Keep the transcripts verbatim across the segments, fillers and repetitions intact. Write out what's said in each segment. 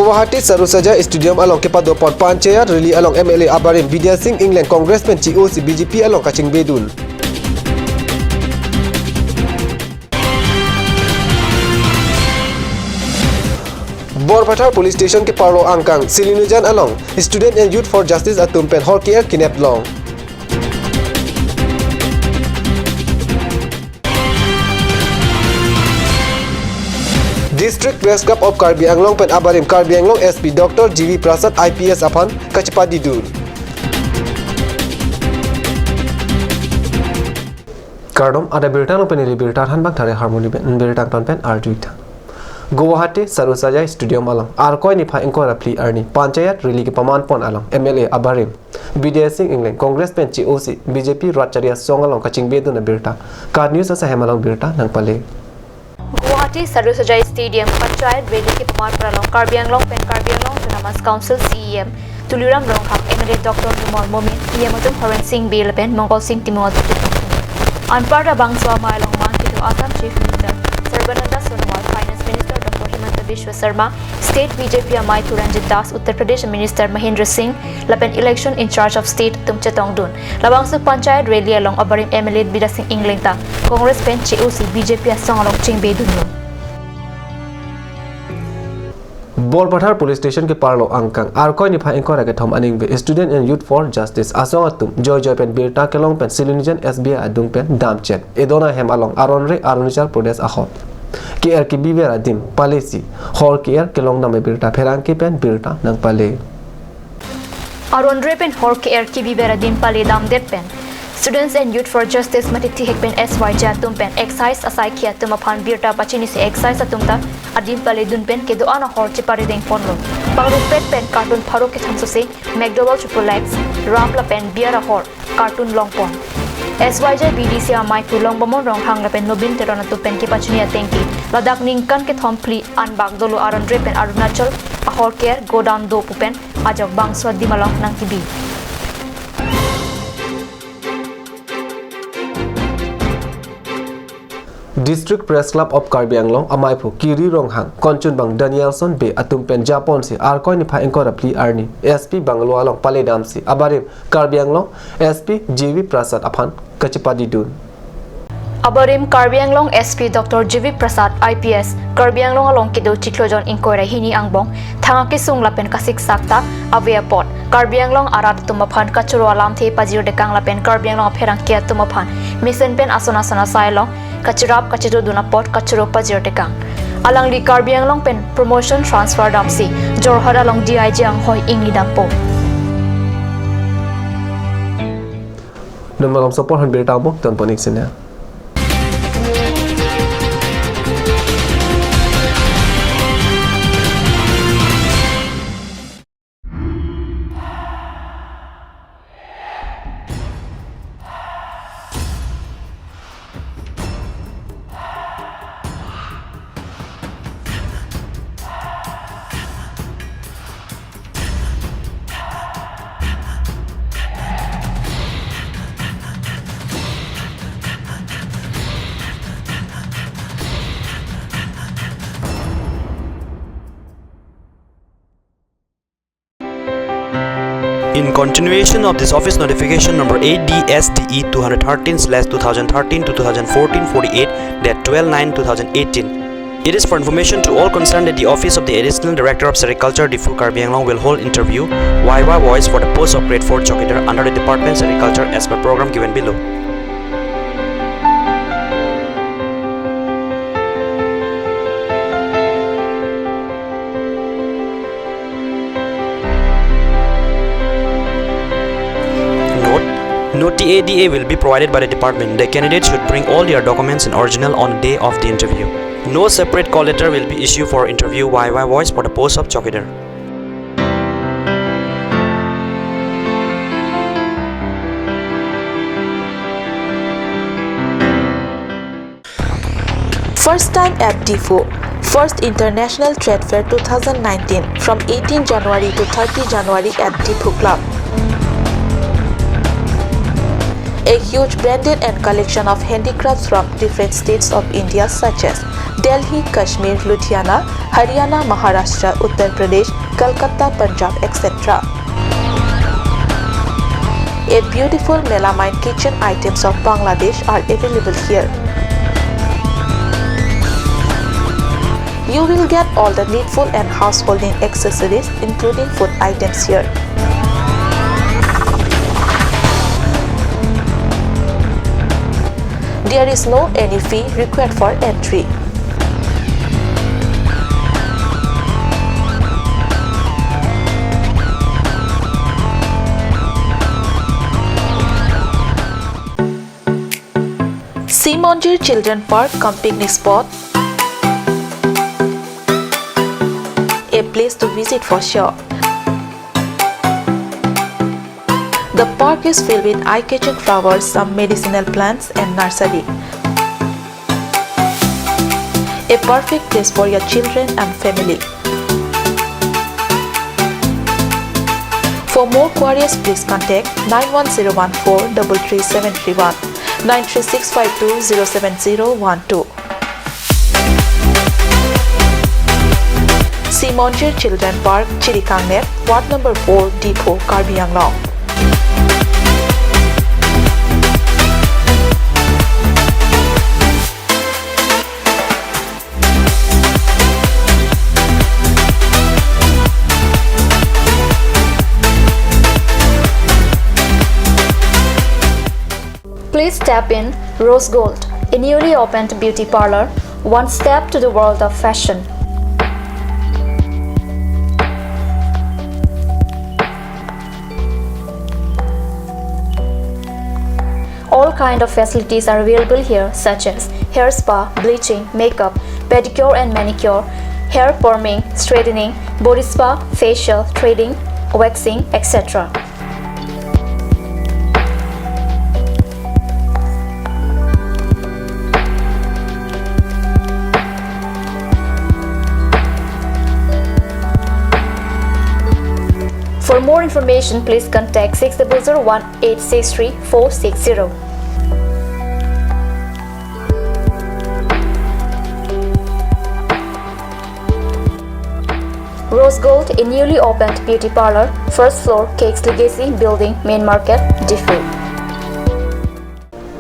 Guwahati Sarusaja Stadium along kepado apot Panchayat Rally along M L A abarim Bidya Sing Engleng Congress pen chi-o si B J P along kachingbedun. Borpathar Police Station keparlo angkang Silinijan along Student and Youth for Justice atum pen hor ke-er kinep long. District Press Club of Karbi Anglong pen abarim Karbi Anglong S P Doctor G V Prasad I P S aphan kachepadidun. Kardom, adap birta along pen ili birta thanbang thare Harmony Ben, birta angton pen arju-ik tha. Guwahati Sarusaja Stadium along Arkoi niphai ingkoi ra phli arni Panchayat Rally kepamanpon along M L A abarim Bidya Sing Engleng Congress pen chi-o si B J P rat chari asong along kachingbedun abirta KAT News asahem along birta nangpale. Guwahati Sarusaja Stadium Panchayat Rally kepamanpon along Karbi Anglong pen Karbi Anglong Autonomous Council C E M Tuliram Ronghang, M L A Doctor Numal Momin, E M atum Horen Sing Bey lapen Mongol Sing Timung atum chetongdun. Anparta bangso amei along man kedo Assam Chief Minister Sarbananda Sonowal, Finance Minister Doctor Himanta Biswa Sarma, State B J P amei Turanjit Das, Uttar Pradesh Minister Mahendra Singh, lapen Election in Charge of State atum chetongdun. Labangso Panchayat Rally along abarim M L A Bidya Sing Engleng ta Congress pen chi-o si B J P asong along chingbedunlo. Borpathar Police Station keparlo angkang Arkoi niphai ingkoi ra kethom aningve Student and Youth for Justice asong atum joijoi pen birta kelong pen Silinijan S B I adung pen damchet Edona hem along aronre Arunachal Pradesh ahok ke-er kebiver adim pale si hor ke-er kelongdam abirta pherangke pen birta nangpale. Aronre pen hor ke-er kebiver adim paledamdet pen Students and Youth for Justice mate thihek pen S Y J atum pen excise asaikhi atum aphan birta pachinisi excise atum ta adim paledun pen kedo-an ahor cheparedengponlo. Pangrumvet pen carton pharo kethom sose McDowell Triple X, rum lapen beer ahor carton longpon. S Y J B D C amei pu Longbamon Ronghang lapen Nobin Teron atum pen kepachini atengke ladak ningkan kethom phli anbak dolo aronre pen Arunachal ahor ke-er godown do pu pen ajok bangso adim along nangkebi. District Press Club of Karbi Anglong amei pu Kiri Ronghang, konchunbang Danielson Bey atum pen japonsi Arkoi niphai ingkoi ra phli arni S P Bungalow along paledamsi abarim Karbi Anglong S P G V Prasad aphan kachepadidun. Abarim Karbi Anglong S P Doctor G V Prasad I P S, Karbi Anglong along kedo chiklo jon ingkoi ra hini angbong thang akesung lapen kasiksak ta ave apot Karbi Anglong arat atum aphan kachoro alamthe pajirtekang lapen Karbi Anglong apherangke atum aphan mesen pen ason ason asai along kacherap kachetodun apot kachoro pajirtekang. Alangli Karbi Anglong pen promotion transfer damsi Jorhat along D I G anghoi ingni dampo. Non malom sopor han birta mo ton ponik senia. In continuation of this office notification number A D S D E two hundred thirteen slash two thousand thirteen to two thousand fourteen forty-eight, date twelve nine two thousand eighteen, it is for information to all concerned that the office of the Additional Director of Sericulture, Diphu, Karbi Anglong will hold interview via voice for the post of grade four chowkidar under the department Sericulture as per program given below. Note, no T A D A will be provided by the department. The candidate should bring all their documents in original on the day of the interview. No separate call letter will be issued for interview via voice for the post of chowkidar. First time at Diphu. First International Trade Fair two thousand nineteen from eighteen January to thirty January at Diphu Club. A huge branded and collection of handicrafts from different states of India such as Delhi, Kashmir, Ludhiana, Haryana, Maharashtra, Uttar Pradesh, Kolkata, Punjab, et cetera. A beautiful melamine kitchen items of Bangladesh are available here. You will get all the needful and householding accessories, including food items here. There is no any fee required for entry. Simonjir Children Park cum picnic spot, a place to visit for sure. The park is filled with eye-catching flowers, some medicinal plants and nursery. A perfect place for your children and family. For more queries, please contact nine one zero one four double three seven three one, nine three six five two zero seven zero one two. Simonjir Children Park, Chirikangnet, Ward number four, Diphu, Karbi Anglong. Please step in Rose Gold, a newly opened beauty parlor, one step to the world of fashion. All kind of facilities are available here, such as hair spa, bleaching, makeup, pedicure and manicure, hair perming, straightening, body spa, facial, threading, waxing, et cetera. For more information, please contact six double zero one eight six three four six zero. Rose Gold, a newly opened beauty parlor, first floor, Cakes Legacy Building, Main Market, Diphu.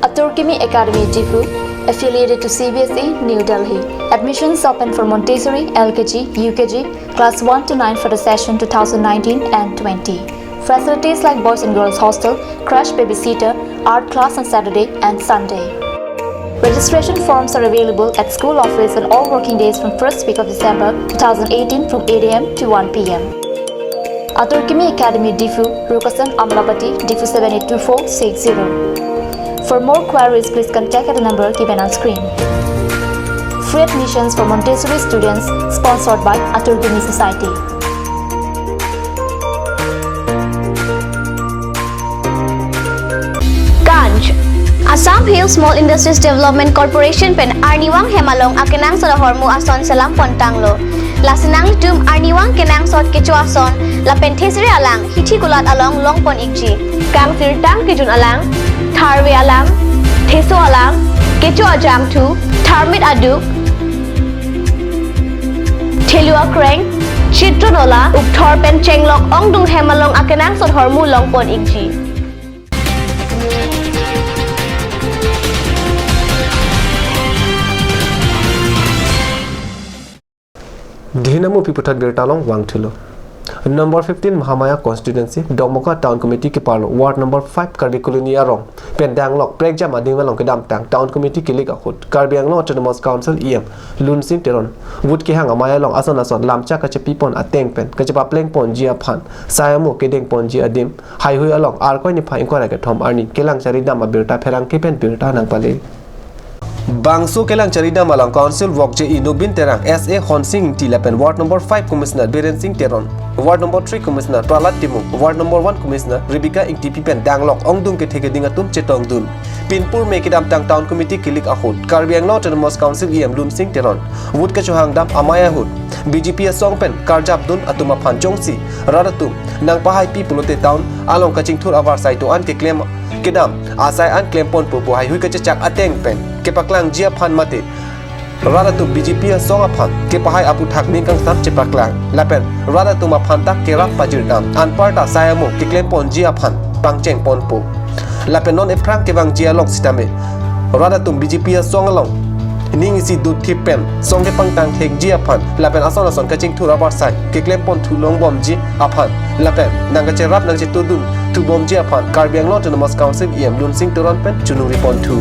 Atur Kimi Academy, Diphu, affiliated to C B S E, New Delhi. Admissions open for Montessori, L K G, U K G, class one to nine for the session two thousand nineteen and twenty. Facilities like boys and girls hostel, crash babysitter, art class on Saturday and Sunday. Registration forms are available at school office on all working days from first week of December two thousand eighteen from eight A M to one P M. Atur Kimi Academy, Diphu, Rukasan Amlapati, Diphu seven eight two four six zero. For more queries, please contact at the number given on screen. Free admissions for Montessori students, sponsored by Atur Kimi Society. Ganj. Assam Hill Small Industries Development Corporation pen arnivang hem along akenangsot ahormu ason selam pontanglo. Lasi nanglitum arnivang kenangsot kecho ason lapen thesere alang hithi kulat along longpon ikji. Kangsirtang kejun alang, tharve alang, theso alang, kecho ajangthu, tharmit aduk, thelu akreng, chitro nola, ukthor pen chenglok ongdung hem along akenangsot ahormu longpon ikji. Dihinamu piputhot birta along vangthulo. Number fifteen Mahamaya Constituency, Dokmoka Town Committee keparlo, Ward number five Karbi Colony arong pen danglok prekjam ading along kedamtang Town Committee kilik ahut Karbi Anglong Autonomous Council E M Lunsing Teron vote kehang amei along ason ason lamchak kachepipon ateng pen kachepaplengponji aphan sai amo kedengponji adim haihui along Arkoi niphai ingkoi ra kethom arni kelang charidam abirta pherangke pen birta nangpale. Bangso kelang charidam along Council vokje-i Nobin Terang, S A Honsing Ingti lapen Ward number five Commissioner Biren Singh Teron, Ward number three Commissioner Prahlad Timung, Ward number one Commissioner Rebecca Ingtipi pen danglok ongdung kethe keding atum chetongdun. Pinpur me kedamtang Town Committee kilik ahut Karbi Anglong Autonomous Council E M Lunsing Teron vote kachohangdam amei ahut B J P asong pen karjapdun atum aphan jongsi rat atum nangpahaipi pulote town along kachingthur avarsai do-an keklem kedam asai an klemponpo pu haihui kachechak ateng pen kepaklangji aphan mate rat atum B J P asong aphan kepahai aputhak ning kangsam chepaklang lapen rat atum aphan ta kerap pajirdam anparta sai amo keklemponji aphan pangchengponpo. Lapen non ephrang kevangji along sitame rat atum B J P asong along ning isi dotthip pen song kepangtang thekji aphan lapen ason ason kachingthur avarsai keklempon thu longbomji aphan lapen nangkacherap nangchetudun thubomji aphan Karbi Anglong Autonomous Council E M Lunsing Teron pen choningriponthu.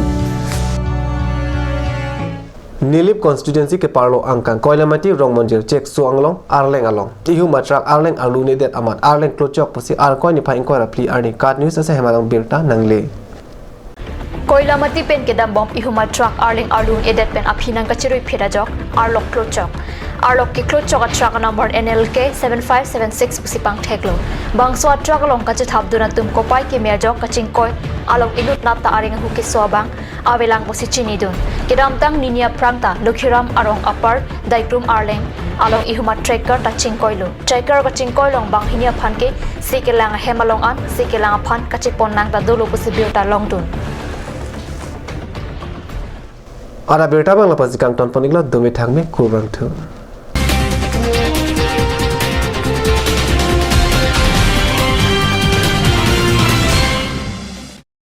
Nilip constituency keparlo angkang Koilamati Rongmonjir Chekso Anglong Arleng along ihum atruck arleng arlu nedet amat arleng klochok pusi Arkoi niphai ingkoi ra phli arni KAT News asahem along birta nangle. Koilamati pen kedambom ihum atruck arleng arlu nedet pen aphi nangkachirui phit ajok arlok klochok. Arlok keklochok atruck number N L K seven five seven six pusi pangtheklo. Bangso atruck along kachethapdun atum kopai keme ajok kachingkoi along inut nat ta areng ahu keso abang avelang pusi chinidun. Kedamtang nini aphrang ta Lokhiram arong apar Daikrum Arleng along ihum atruck ta chingkoilo. Atruck kachingkoi along banghini aphan ke si kelang ahem along an si kelang aphan kachepon nang ta dolo pusi birta longdun. Ada birta abang lapu-an si kangtonpon-iklo, dome thangme, kurvangthu.